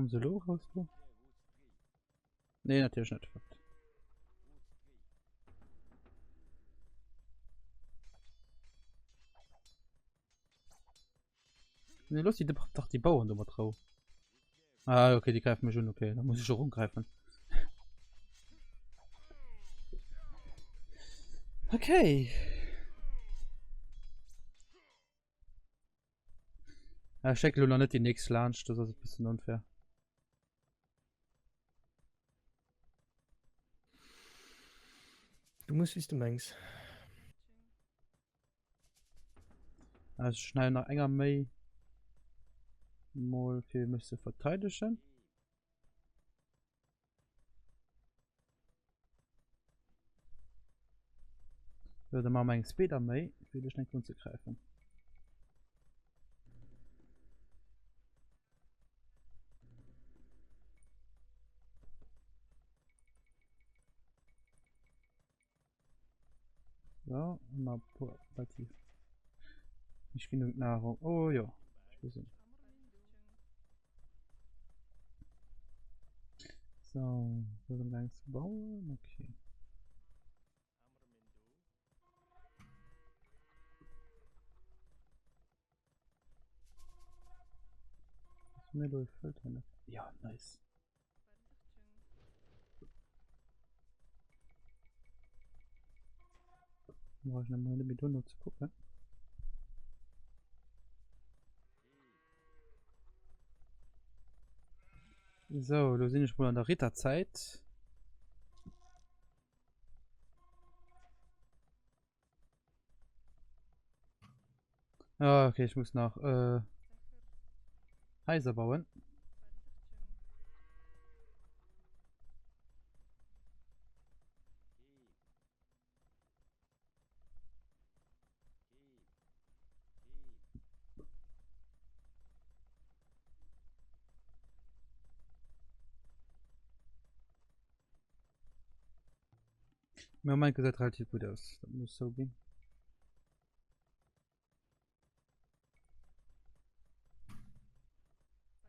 Kommen se elo raus do? Nee, natierlech net. Fakt. Nee, los die dach die Bauern do mat rou. Ah, okay, die greifen mich un, okay, da muss ich auch umgreifen. Okay. Ja, ich schicke noch nicht die nächste Lunch, das ist ein bisschen unfair. Du muss wie's du mengs. Also schnell nach enger méi mol fir mech ze verteidegen. So, dann machen wir eng Speeder méi fir dech net unzegreifen. So, mal relativ nicht genug Nahrung. Oh ja, ich gesehen. So, wir sind längst bauen. Okay. Mir Ja, nice. Brauch ich nochmal eine Minute zu gucken. So, do sinn ech mol an der Ritterzäit. Ah, okay, ich muss nach äh, Häuser bauen. Im Moment gesäit relativ gut aus. Dat muss so ginn.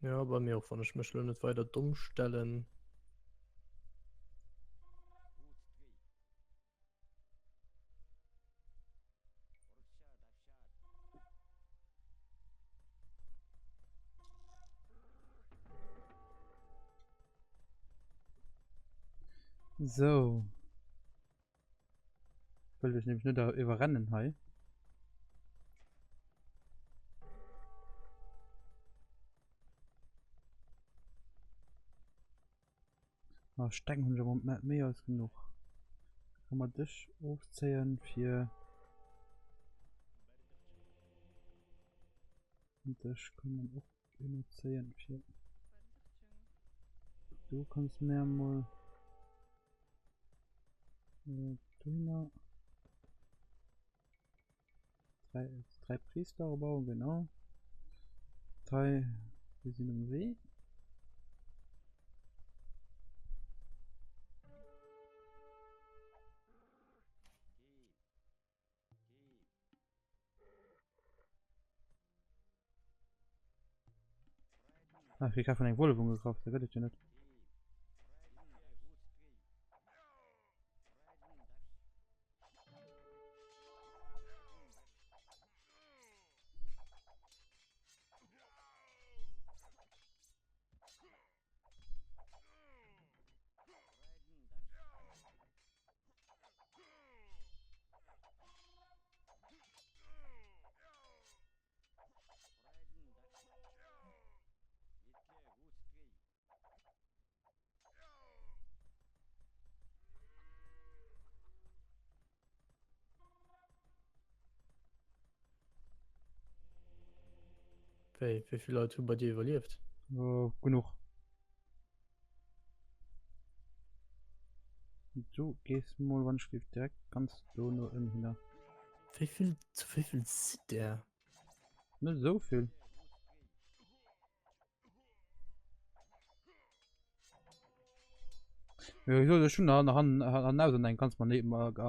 Ja, bei mir och, wann ech mech lo net weider domm stellen. So. Wëll dech nämlech net iwwerrennen hei. Ah, Steng hunn ech awer méi als genuch. Kann man dech ofzéien fir dech kann man och ënnerzéien fir du kanns mir mol dohinner drei, drei Priester bauen, genau. Drei, wir sind um Wee. Ach, ich habe eng Wolle gekauft, da gëtt et jo net. Wéi, wéi vill Leit hu bei dir iwwerlieft? Oh, genuch. Du gehst mal wann ich direkt ganz do no ëm hinner. Wéi vill, zu wéi vill sidd der? Net esou vill. Ja, ich soll schon nach han han aus an kannst man net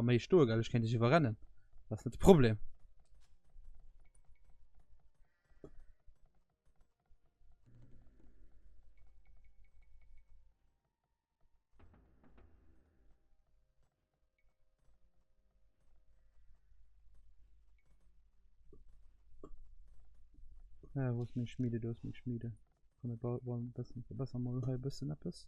méi stoe gell ich kennt dich iwwerrennen das ist net Problem Äh, wou ass meng Schmiede? Do ass meng Schmiede. Komm, mir bauen e bëssen, verbessern mol hei e bëssen eppes.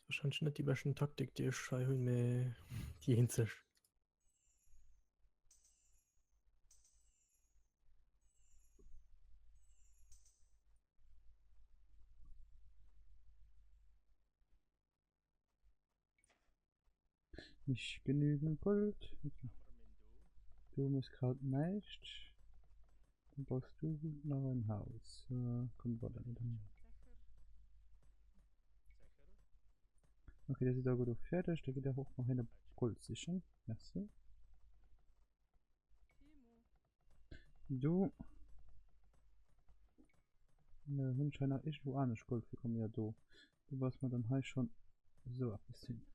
Wahrscheinlech net déi beschten Taktik, déi ech hei hunn, mee déi eenzeg. Nicht genügend Gold. Du musst gerade näischt. Dann baust du nach ein Haus. Äh, komm, bau dann hin. Okay, das ist auch gut fertig. Da geht er hoch noch hin Gold sichern. Merci. Du. Äh, hunn ech hei nach iergendwou anescht Gold fir komm? Jo, do. Du baus mer dann hei schonn esou eppes hin.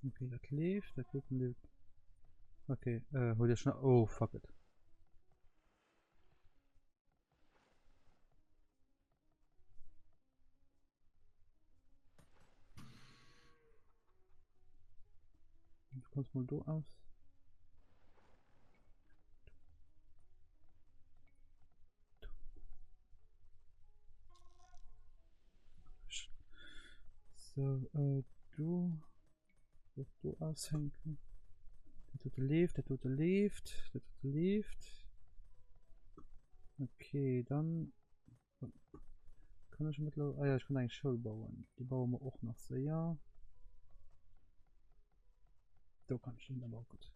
Okay, dat leeft, dat doten leeft. Okay, äh, huet Dir schon. Oh, fuck it. Du kannst mal do aus. So, äh, du och do aushänken. Dat dote leeft, dat dote leeft, dat dote leeft. Okay, dann kann ech mëttlerweil, ah ja, ech kann eng Schoul bauen. Déi baue mer och nach séier. Do kann ech hin, aber gutt.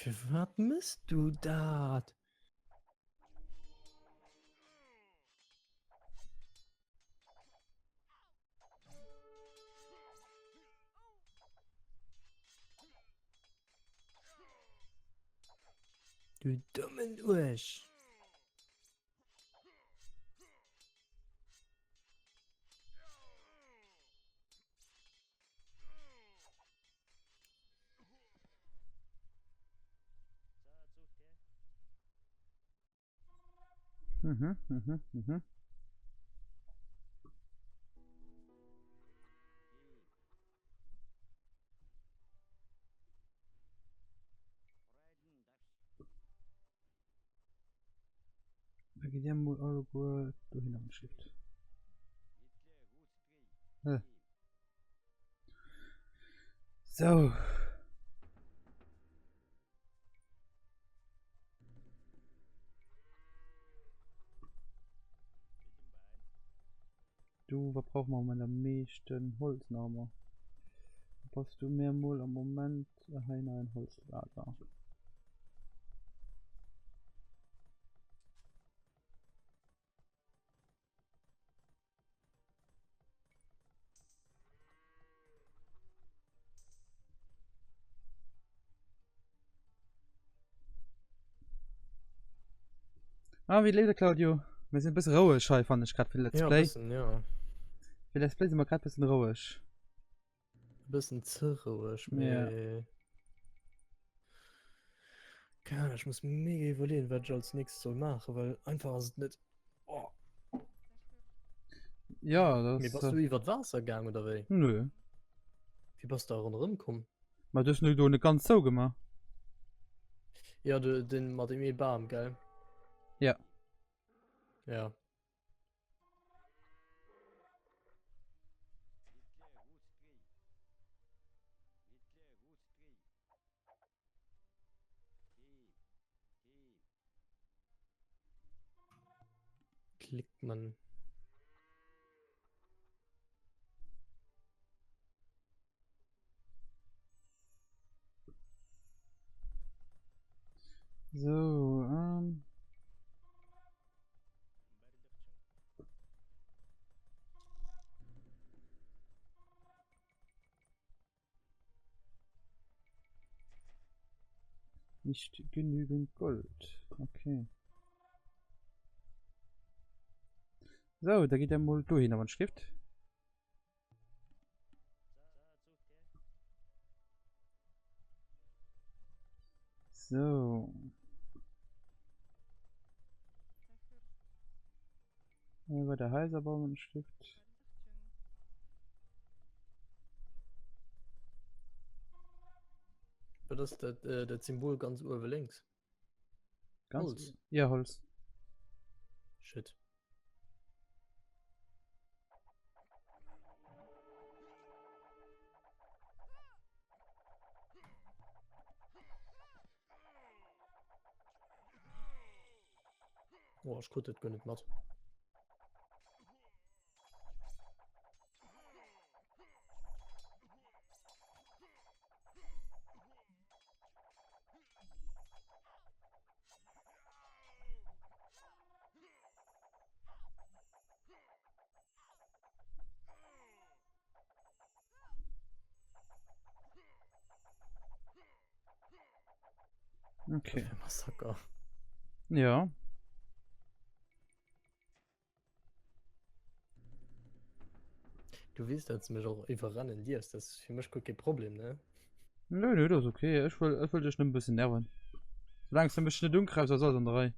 Firwat mëss du dat? Du dummen Uersch! Mhm, mhm, mhm. Da geht der mal alleguer dohinner geschickt. Äh. So. Du, wat brauche mer am Moment am meeschten? Holz nach ëmmer. Da baus du mir mol am Moment hei nach en Holzlager. Ah, wéi leeft et, Claudio? Mir sinn e bësse roueg hei, fannen ech grad fir de Let's Ja, Play. bëssen, ja. Fir Let's Play si mer grad bëssen roueg. E bëssen ze roueg, mee. Ja. Keine Ahnung, ech muss mega iwwerleeën, wat ech als nächstes soll maachen, well einfach ass et net. Oh. Ja, das. Mee bass du iwwer d'Waasser gaang oder wéi? Nö. Wéi bass du da ronderëm komm? Ma du hues do net ganz zougemaach. Ja, du, den mat dem ee Bam, gell? Ja. Ja. geklickt, Mann. So, ähm. Nicht genügend Gold. Okay. So, da geht er mal du hin, aber ein Stift. So. Bei der Häuser bauen wir Stift. Wat ass dat, äh, dat Symbol ganz uewe lénks? Ganz Holz. Ja, Holz. Shit. Oh, ech krut dat guer net mat. Okay. Massaker. Ja. Du weess, dass du mech och iwwerrennen dierfs. Dat ass fir mech guer kee Problem, ne? Nö, nö, dat ass okay. Ech wëll, ech wëll dech nëmmen e bëssen nerven. Soulaang s de mech net ungräifs, ass alles an der Rei.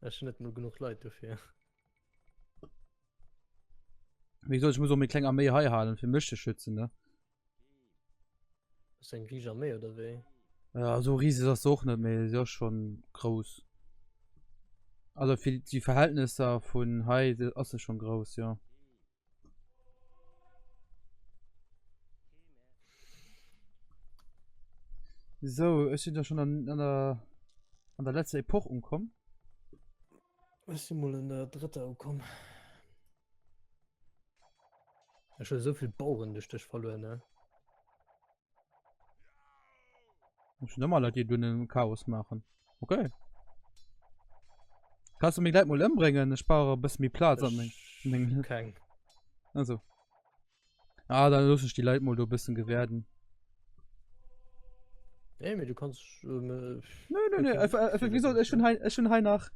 Ech hunn net mol genuch Leit dofir. Wéi gesot, ech muss och meng kleng Arméi hei halen, fir mech ze schützen, ne? Ass eng rieseg Arméi oder wéi? Ja, so rieseg ass se och net, mee se ass schon grouss. Also fir déi Verhältnisser vun hei ass se schon grouss, jo. So, ech sinn da schon an, an der an der letzter Epoch umkomm. Ech sinn mol an der drëtter ukomm. Ech hu esou vill Baueren duerch dech verluer, ne? Ech hunn ëmmer Leit, déi dunn en Chaos maachen. Okay. Kannst du meng Leit mol ëmbréngen? Ech brauch e bësse méi Plaz an meng. Meng. Keng. Also. Ah, dann loosse ech déi Leit mol do e bëssen gewäerden. Nee, mee du kanns. Ähm, nee, nee, nee. Äh, äh, wieso, ech hun hei, ech hun hei nach.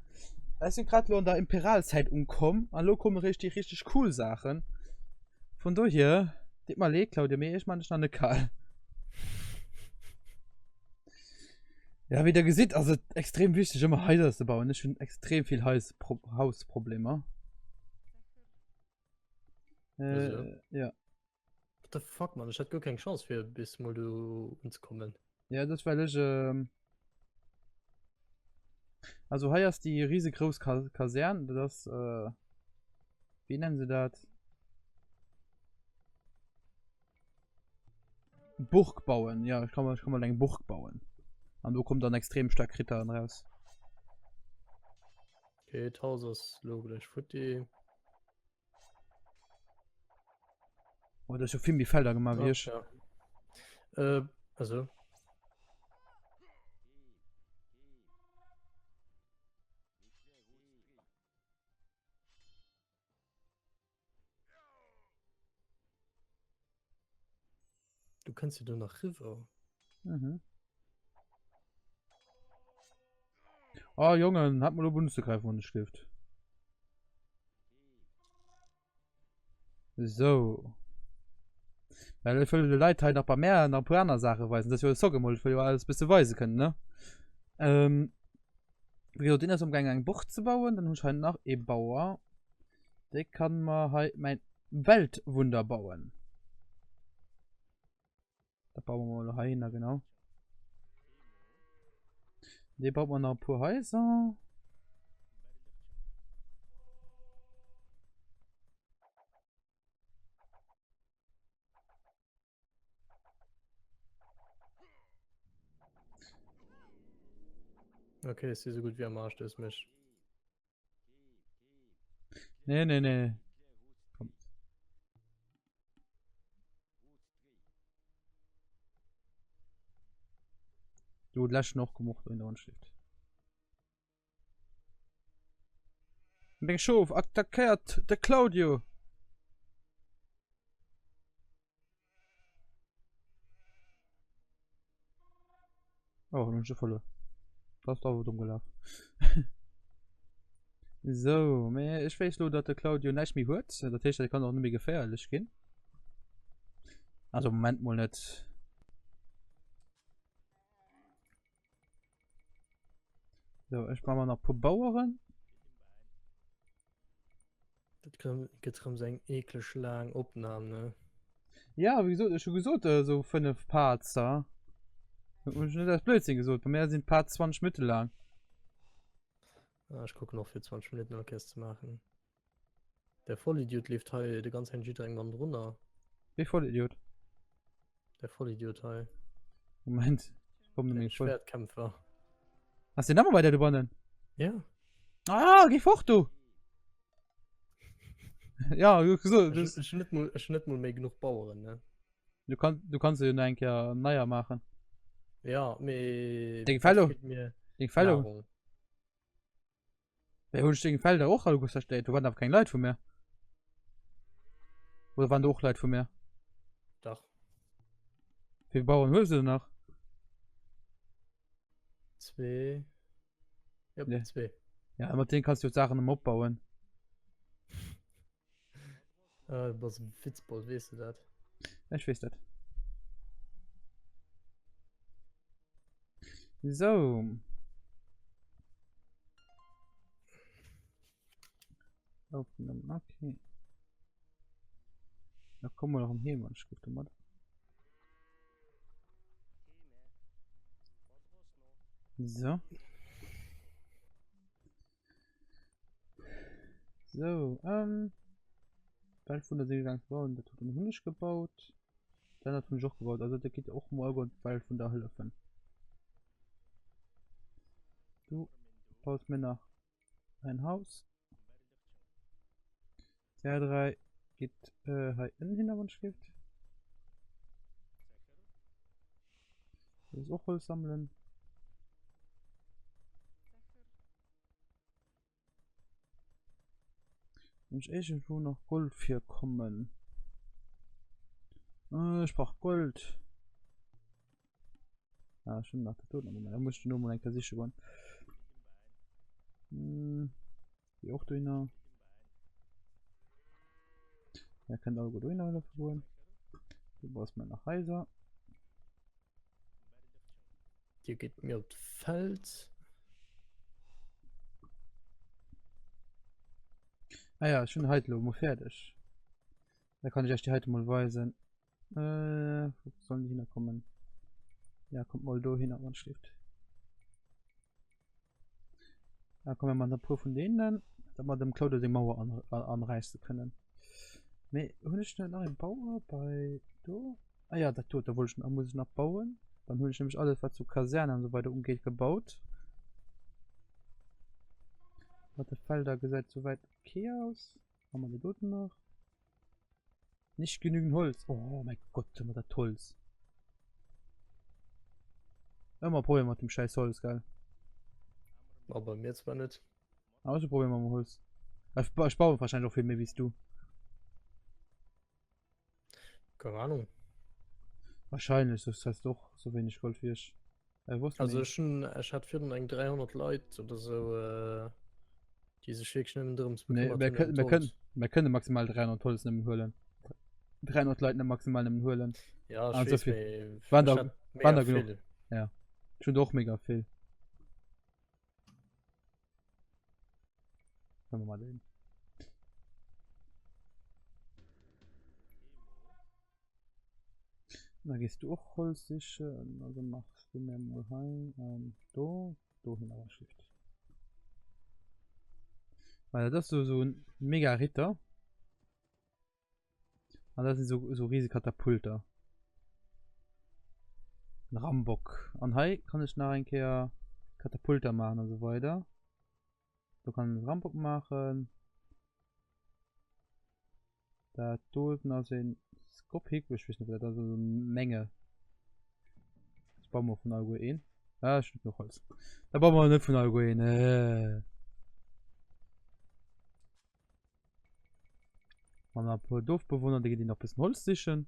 Ech sinn grad lo an der Imperialzäit umkomm an lo komme richtig richtig cool Saachen. Vun dohier, deet mer leed, Claudio, mee ech man dech nach net kal. Ja, wéi der gesitt, ass et extrem wichteg ëmmer Haiser ze bauen. Ech hunn extrem vill Hais Hausproblemer. Äh, ja. What the fuck, man? Ech hat guer keng Chance fir bis mol do unzekommen. Ja, dat well ech ähm Also hei ass déi riesegrouss Ka Kasern, dat ass äh, wéi nennen se dat? Burg bauen, ja ech kann mal, ech kann mal eng Burg bauen. An do kommt dann extrem stark Ritteren raus. Okay, d'Haus ass lo gläich futti. Oh, du hast jo vill méi Felder gemaach wéi ech. Ja. Äh, also. Du kënns jo do nach riwwer. Mhm. Oh Jongen, hat mal op unzegreifen, wann ech dierft. So. Well ech wëll de Leit hei nach bei mär nach e puer aner Saache weisen. Dat ass jo e Socke mol, ech wëll jo alles bësse weise kënnen, ne? Ähm, wéi gesot, deen ass amgaangen eng Bucht ze bauen. Dann hunn ech hei nach ee Bauer. Dee kann mer hei mäin Weltwunder bauen. Dat baue mer mol hei hin, genau. Dee baut mer nach e puer Haiser. Okay, ech si sou gutt wéi am Aarsch, du hues mech. Nee, nee, nee. Kommt. Du läschen och gemocht in der Anschrift. Meng Schof attackéiert de Claudio. Oh, hun ech verluer. Dat ass awer domm gelaf. Sou, mee ech weess lo, datt de Claudio näischt méi huet. Dat heescht, dat kann och net méi geféierlech ginn. Also Moment mol net. So, ech mache mal nach e puer Baueren. Dat gëtt rëm sou eng eekleg laang Opnam, ne? Ja, wéi gesot, ech hu gesot, äh, sou 5 Parts da. Hunn ech net aus Blödsinn gesot. Bei mir sinn d'Parts 20 Minutte laang. Ah, ech kucken och fir 20 Minutten all Kéiers ze maachen. Der Vollidiot leeft hei de ganz Zäit jidderengem an drunner. Wéi Vollidiot? Der Vollidiot hei. Moment, ich komm nämlich voll. Schwertkämpfer. Hast du den bei der dobannen? Ja. Ah, geh fort du! ja, du, so, du, ich, ich net mal, ich net mal méi genug Baueren, ne? Du kannst, du kannst jo eng Kéier neier maachen. Ja, mee. Deng Fello. Deng Fello. Wéi hunn ech deng Felder och alleguer zerstéiert? Do waren awer keng Leit vu mir. Oder waren do och Leit vu mir? Dach. Wéi vill Bauern hues du denn nach? Zwee. Jop, Ja. zwee. Ja, mat denen kannst du d'Saachen ëmmer opbauen. Ah, du bass e Witzbold, weess du dat? Ech weess dat. So. Aufgenommen, okay. Da kommen wir noch am Heem an, ich guck mal. So. So, ähm. Welt vun der Seegang bauen, dat huet hunn ech gebaut. Dann dat hunn ech och gebaut, also dat geet och mol guer d'Welt vun der hëllefen. Du baus mir nach ein Haus. Der 3 geht äh, hei ënnen hin, wann ech gift. Das ist och Holz sammeln. Muss irgendwo nach Gold fir kommen. Äh, ich brauch Gold. Ah, schon nach der Tod. Da muss ich nur mal eng sicher goen. Hm, die och dohinner. Ja, könnt alle gut dohinner goen. Du brauchst mir nach Häuser. Dir gitt mir op d'Feld. Ah ja, ech hunn hei elo mol fäerdeg. Da kann ech iech déi heite mol weisen. Äh, wou sollen déi hinner kommen? Ja, kommt mol do hinner, wann schläft. Da kommen wir mal e puer vun deenen, dat mer dem Claudio seng Mauer an, anräisse kënnen. Mee hunn ech net nach e Bauer bei do? Ah ja, dat do, da wollt ich, da muss ich nach bauen. Dann hunn ech nämlich alles, wat so Kaserne an so weiter umgeht, gebaut. Mat de Felder gesäit soweit okay aus. Haben wir die doten nach? Nicht genügend Holz. Oh mein Gott, immer dat Holz. Ëmmer Problem mat dem scheiß Holz, gell? Ma bei mir zwar net. Aber ich hab Probleme mam Holz. Ich, ich baue wahrscheinlich auch viel mehr wie du. Keine Ahnung. Wahrscheinlich, das heißt doch so wenig Gold wie ich. Äh, wusste also ech hun ech hat virun eng 300 Leit oder sou äh, déi sech wierklech nëmmen drëms Nee, bekëmmert mir hunn kënnen, ëm mir kënnen, d'Holz. mir kënnen maximal 300 Holz nëmmen huelen. 300 Leit nëmmen maximal nëmmen huelen. Ja, ech Ah, so weess, vill. mee Waren ech der, hat waren mega der genug. vill. Ja. Ech hunn der och mega vill. Können wir mal den. Da gehst du och Holz sichen, also machst du mir mal hei ähm, do, do hin awer schlicht. Weil das ist so, so ein mega Ritter. An das sind so, so riesige Katapulter. Ein Rambock. An hei kann ich nach eng Kéier Katapulter machen und so weiter. Do kann ich Rambock machen. Dat doten ass een Skopik, ech weess net wat dat ass, also menge. Ech baue mer vun alleguer een. Ah, ech hunn genuch Holz. Da baue mer net vun alleguer een. Äh. An e puer Dorfbewohner, déi ginn nach e bëssen Holz sichen.